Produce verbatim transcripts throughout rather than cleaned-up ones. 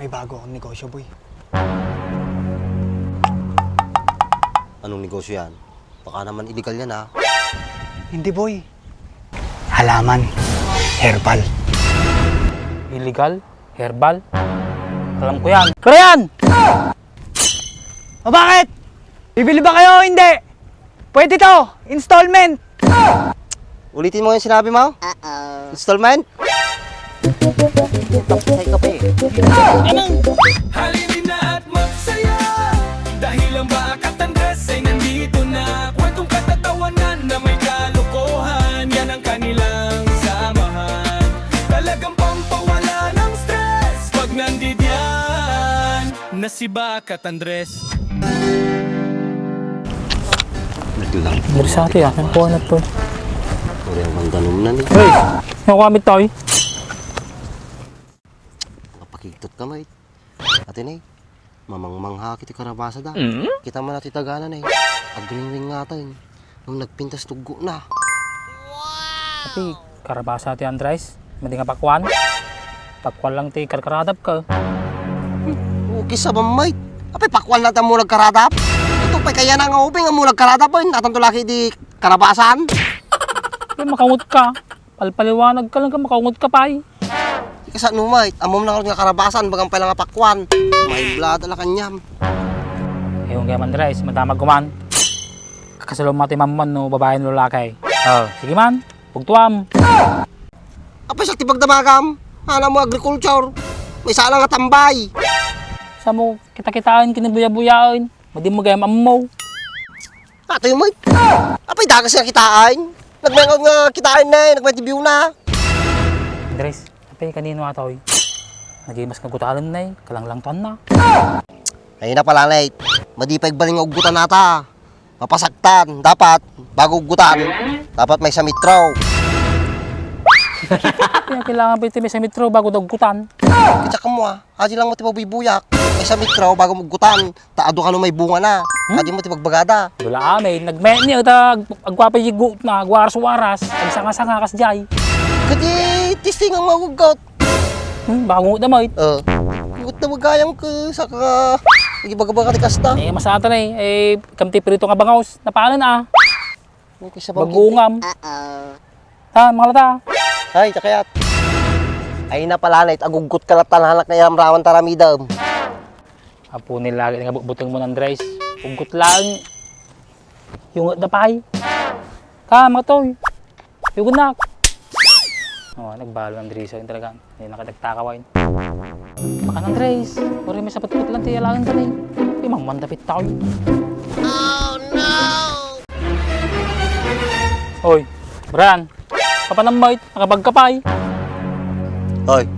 May bago akong negosyo, boy. Anong negosyo yan? Baka naman illegal yan, ha? Hindi, boy. Halaman. Herbal. Illegal? Herbal? Alam ko yan. Pero yan! O, bakit? Bibili ba kayo o hindi? Pwede to! Installment! Ulitin mo yung sinabi mo? Uh-oh. Installment? Tapos ay kape. Halina na at magsaya, dahil ang Bakat Andres ay nandito na. Kwentong katatawanan na may kalokohan, yan ang kanilang samahan. Talagang pampawala ng stress pag nandidiyan na si Bakat Andres. Naglang. Dari sa atin, ah. Ang puwan na to. Uri ang mangganong na ni. Hey! Nakuha mi, Toy. Nakapakigtot ka, mate. Ate, nay, mamangmangha kiti karabasa da. Mm? Kita man ati tagana, nay. Agringring nga tayo. Nung nagpintas, tuggo na. Tapi, karabasa ti Andres, madi nga pakuan. Pakuan lang ti karkaradap ka. Okay sa mamay. Apay pakuan lang ti ammo nagkaradap? Ito pa'y kaya na nga ubing ammo nagkaradap, ay, natanto laki di karabasan. Ay, makaungot ka. Palpaliwanag ka lang ka, makaungot ka pa'y. Di ka sa numay, ammo na nga karabasan, bagang pala nga pakuan. May blada la kanyam. Ayun kaya, Andres, madamag ko man. Kakasalom mo ti mamon no babae no lalaki. Oh, sige man, pugtuam. Apay siak ti pagdamagam? Anak mo agriculture. May sala nga tambay. Sa mo, kita-kitaan, kinabuya-buyaen. Madi mo gayam ammo. Atoy mo. Apay dagas nga kitaan. Nagmayangaw nga kitaan na eh. Nagmatibiw na. Andres, apay kanino atoy? Nagimas nga gutalen na eh. Kalanglangtan na. Ay na pala, Nate. Madi pa igbaling nga uggutan nata. Mapasaktan, dapat, bago uggutan, dapat may sa metro. Kaya kailangan ba ito may sa metro bago daw uggutan? Kitsa ka mo, ah. Adi lang mo ti pabuybuyak. May sa metro bago uggutan. Ta adu kano may bunga na. Hmm? Adi mo ti pagbagada. Wala, ah, may nagmeni, ta ag-, agwapa yung guot na, agwaras-waras, agsanga-sanga, kas jay. Kadi, testing ang magugot. Hmm, bago da, mate. Oh. Ngut na magayam ka, saka, ibaga-baga ti kasta. Eh, masatan eh. Eh, kamti pirito nga bangaws. Napanan, ah. Okay, sa bangkit. Bagungam. Uh-oh. Ha, mga lata. Ay, takayat. Ay, napalanay, aguggot ka lang tananak nga iramraman taramidam. Apo ni lagi nga buteng mo, Andres. Uggot lang. Yung da pay. Ka, matoy. Yugunak. Oh, nagbalo ng Andres, yun talaga. Hindi nakatagtakaw, ay. Baka ng Andres. Puro may sapot-pot lang, tiyalaan ka ni. Imang mandapit tayo. Oh, no! Oy, Bran. Kapanambay, nakabag ka pa, eh. Hoy,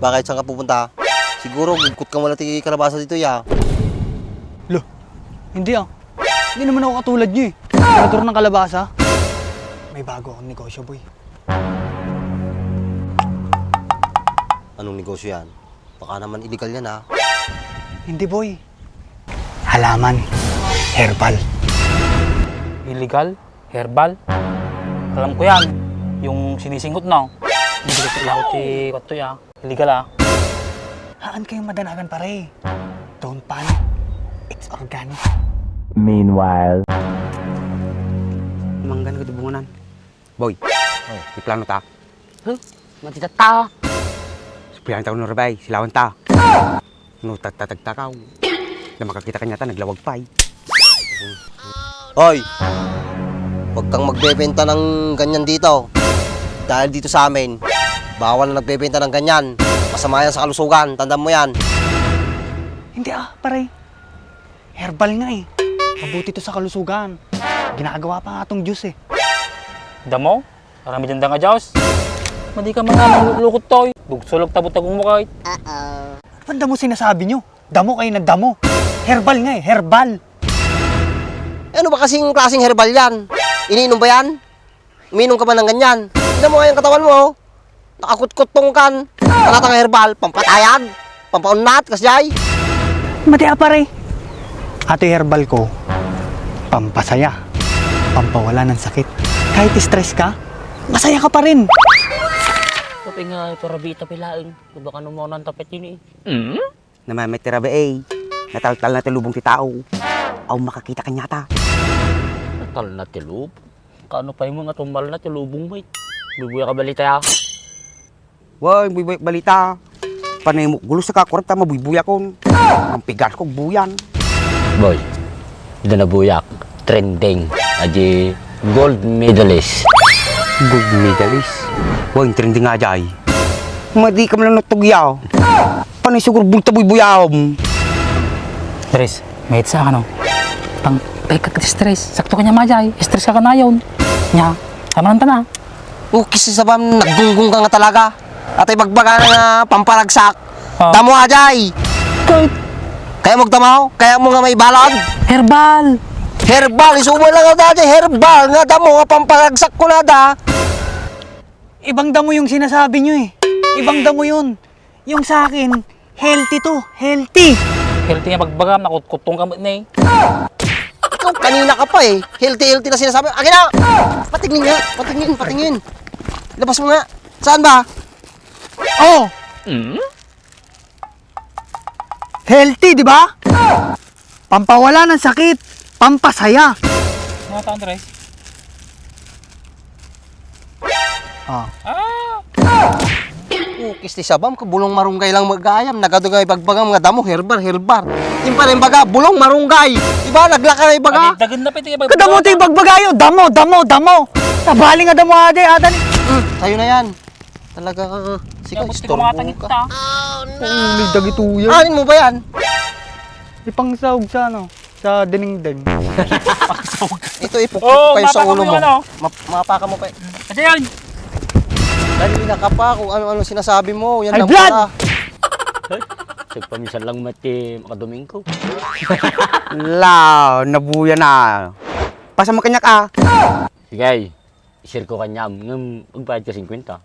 bakit saan ka pupunta? Siguro, gugkot ka muna ti kalabasa dito, ya. Lo, hindi, ah. Hindi naman ako katulad niyo, eh. Tirador ng kalabasa. May bago akong negosyo, boy. Anong negosyo yan? Baka naman illegal yan, ha? Hindi, boy. Halaman. Herbal. Illegal? Herbal? Alam ko yan. Yung sinisingot, no? Hindi ko kailangan ti kotto, ya. Illegal, ah. Haan kayong madanagan, pare. Don't panic. It's organic. Meanwhile. Manggan ko ti bungonan. Boy, oh, may plano ta. Huh? Matita ta. Suplihan ta kuno, Rebay. Silawan ta. No, tagtatagtakaw. Na makakita kanya ta, naglawag pa, eh. Hoy! Huwag kang magbebenta ng ganyan dito. Dahil dito sa amin, bawal na nagbebenta ng ganyan. Masama yan sa kalusugan. Tandaan mo yan. Hindi, ah, pare. Herbal nga, eh. Mabuti to sa kalusugan. Ginagawa pa nga tong juice, eh. Damo? Aramid danda nga Dios. Madi ka man nga manglulukot toy. Bugsulog tabot-tabong mo kahit. Uh-oh. Ano damo sinasabi nyo? Damo kayo na damo. Herbal nga, eh, herbal. Eh, ano ba kasing klaseng herbal yan? Iniinom ba yan? Uminom ka ba ng ganyan? Tingnan mo nga yung katawan mo, oh. Nakakutkot tong kan. Ano nga herbal? Pampatayag? Pampaunat? Kasjay? Mati, ah, pare. Ato herbal ko, pampasaya, pampawala ng sakit. Kahit stress ka, masaya ka pa rin. Nga, ito rabii ita pay laeng. Baka no maunanta pay tini. Namamati rabii, eh. Nataltalna ti lubong ti tao. Awan makakita kaniata. Natalna ti lubong? Kaano pay mo nga tumalna ti lubong mo, eh? Buybuyak a balita, ya. Wen, buybuyak balita. Panay mo, gulo sa kakurat ta mabuybuyakon. Ang pigar ko, buyan. Boy, ida nabuyak, trending. Adi, gold medalist. Gold medalist? Wen, trending nga jay. Madi ka man lang natugyaw. Panay siguro bulta buybuyaom. Tres, mayat sa ano? Pang, pagkat stress. Sakto kanya majay. Stress ka kanayon. Nya, tama lang tana. O, kisi sabam, naggunggong ka nga talaga. At ibagbaga na nga pamparagsak. Ah. Damo, ajay. Kay Kaya mo damo? Kaya mo nga may balon? Herbal. Herbal, isumo lang nga ajay. Herbal, nga damo, nga pamparagsak ko na da. Ibang damo yung sinasabi nyo eh. Ibang damo yun. Yung sa akin, healthy to. Healthy. Healthy nga bagbaga, nakutkutong ka mo, ne. Ikaw, kanina ka pa eh. Healthy, healthy na sinasabi. Akin na! Patingin nga! Patingin, patingin! Labas mo nga! Saan ba? Oh! Mm? Healthy, di ba? Pampawala ng sakit, pampasaya. Mga taon, Dres? Ah. Ah! Oh, kisti sabam, ka bulong marunggay lang magayam. Nagado nga ibagbagam nga damo, herbar, herbar. Yung pala yung baga, bulong marunggay. Diba, naglaka na ibaga? Ay, dagan na pwede ibagbagam. Kadamo ti ibagbagayo, damo, damo, damo. Nabali nga damo, ade, ade. Hmm, sa'yo na yan. Talaga ka, ah. Sige, Yabot ti istorbo kumatang ka. Ita. Oo, may dagito yan. Anin mo ba yan? Ipangsaog sa ano? Sa dinengdeng. Ito, ipukpok Oo, kayo sa mapaka ulo mo mo. Yan, ano? Map-, mapaka mo pa. Kasi yan. Dali na ka pa kung ano-ano sinasabi mo. Yan Ay, lang blood! Pala. Sagpaminsan lang mati makadomingko. La, nabuya na. Pasa mo kanyak, ah. Sige. I-share ko kaniam, ngem agbayad ka singkwenta.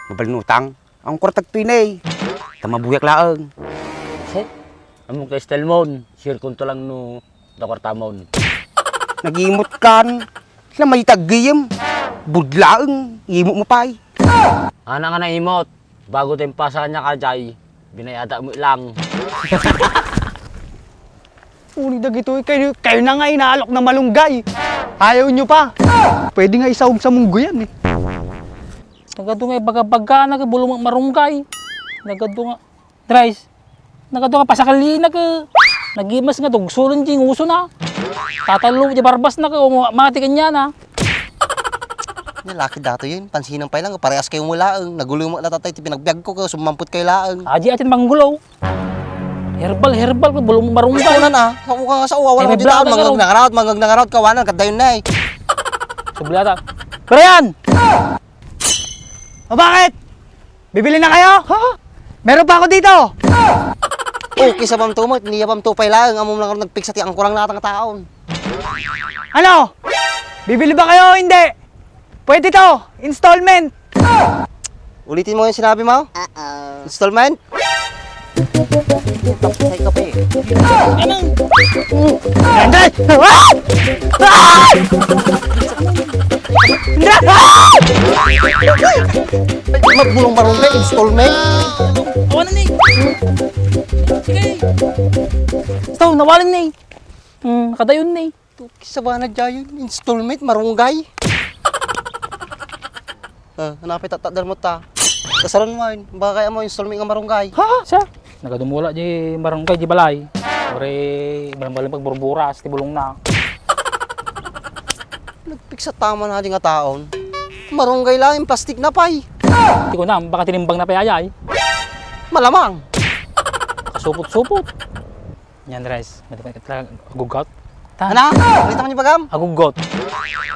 Mabalin utang? Ang kwartag toy ne. Ta mabuyak laeng. Shit. Ammok ta style mon, share konto lang no da kwartamon. Nagimot kan. Sila may taggiyem. Budlaeng, imo mo pay. Ana nga naimot. Bago tayo pasa kanya ka, Jay, binayada mo lang. Uli dagitoy, kayo, kayo na nga inaalok na malunggay. Ayaw nyo pa. Pwede nga isaog sa munggo yan eh. Nagado nga ibaga-baga na bulong marunggay. Nagado nga, Dres, nagado nga pasakali na ka. Nagimas nga dugsuron di nguso na. Tatalo di barbas na ka, o mati kanya na. Ni laki dato yun. Pansinan pa lang, parehas kayo mula. Ang nagulo mo na tatay, ti pinagbiag ko, kayo sumampot kayo laeng. Aji atin manggulo. Herbal, herbal ko, bulong marunggay. Gusto na na. Sa uka nga sa uwa, wala Herbal ko dito. Mangag na nga raot, mangag na nga raot, kawanan, kadayon na eh. Sublata. Pero yan! O bakit? Bibili na kayo? Ha? Meron pa ako dito! Okay, sa pamtumot, niya pamtupay lang, among lang nagpiksa ti angkurang natang taon. Ano? Bibili ba kayo o hindi? Pwede to, installment. Ulitin mo yung sinabi mo? Uh-oh. Installment? Tapos ay kape. Anong? Hindi! Ah! Ah! Hindi! Ah! Ay, magbulong marunggay, installment. Awan na ni. Sige. Stone, nawalin ni. Hmm, nakadayon ni. Tuki sa bana dayon, installment, marunggay. Ah, hanapit at takder mo ta. Kasaran mo, baka kaya mo installment nga marunggay. Ha? Sa? Nagadumula di marunggay di balay. Ore, balang-balang pagburburas, ti bulong na. Nagpiksa tama na di nga taon. Marunggay lang yung plastic na pay. Di ko na, baka tinimbang na pay ayay. Malamang. Kasupot-supot. Yan, Dres. Mati ka talaga agugot. Ta. Ano? Balita mo ni Bagam? Agugot.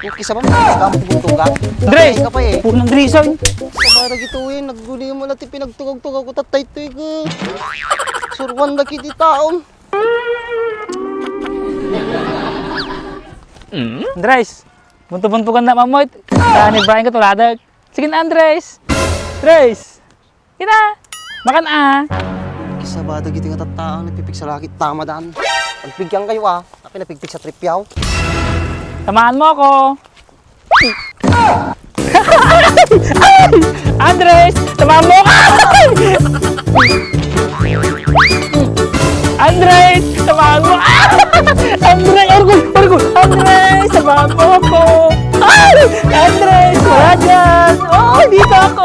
Yung kisa ba? Mas kamo kumuntugan. Dres! Patay ka pa eh. Puro ng Dres, oy. Sa para gito eh. Naguli mo na ti pinagtugag-tugag ko tatay to eh. Surwan na kiti taon. Mm? Dres! Bunto-buntukan na mamoy. Sa ni Brian ka tuladag. Sige na, Andres. Dres! Kita! Makan, ah! Kisabada giti nga tattao, nagpipiksa lagi tamadan. Pagpigyan kayo, ah. Akin napigpiksa tripyaw. Tamaan mo ako! Andres! Samahan mo ako! Andres! Samahan mo! Andres! Arugoy! Arugoy! Andres! Samahan mo ako! Ay! Andres! Wala dyan! Oh, dito ako!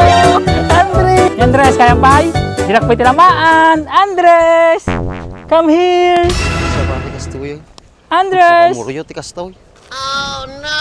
Andres! Andres, kaya pa? Di na pwede lamaan! Andres! Come here! Sa ba ti kastoy? Andres! Pamuryo ti kastoy. Oh, no!